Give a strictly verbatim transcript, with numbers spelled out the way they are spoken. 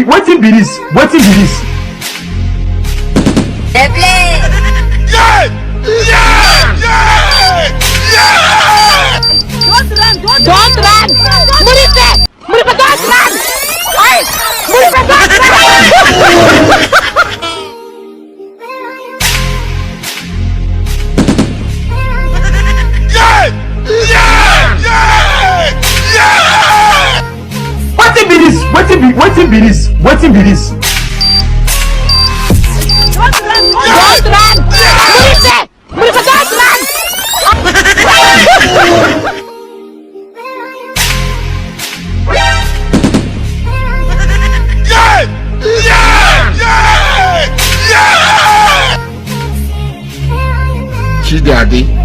Wetin be this? Wetin be this? Dey play. Yeah! Yeah! Yeah! Yeah! Don't run, don't run. Murife, Murife, don't run. Hey, Murife, don't run. Yeah! Yeah! Yeah! Yeah! Wetin be this? Wetin be wetin be this? Wetin be this? Don't run, don't run. Murife, Murife, don't run. Yeah! Yeah! Yeah! Yeah! Chidi Ade.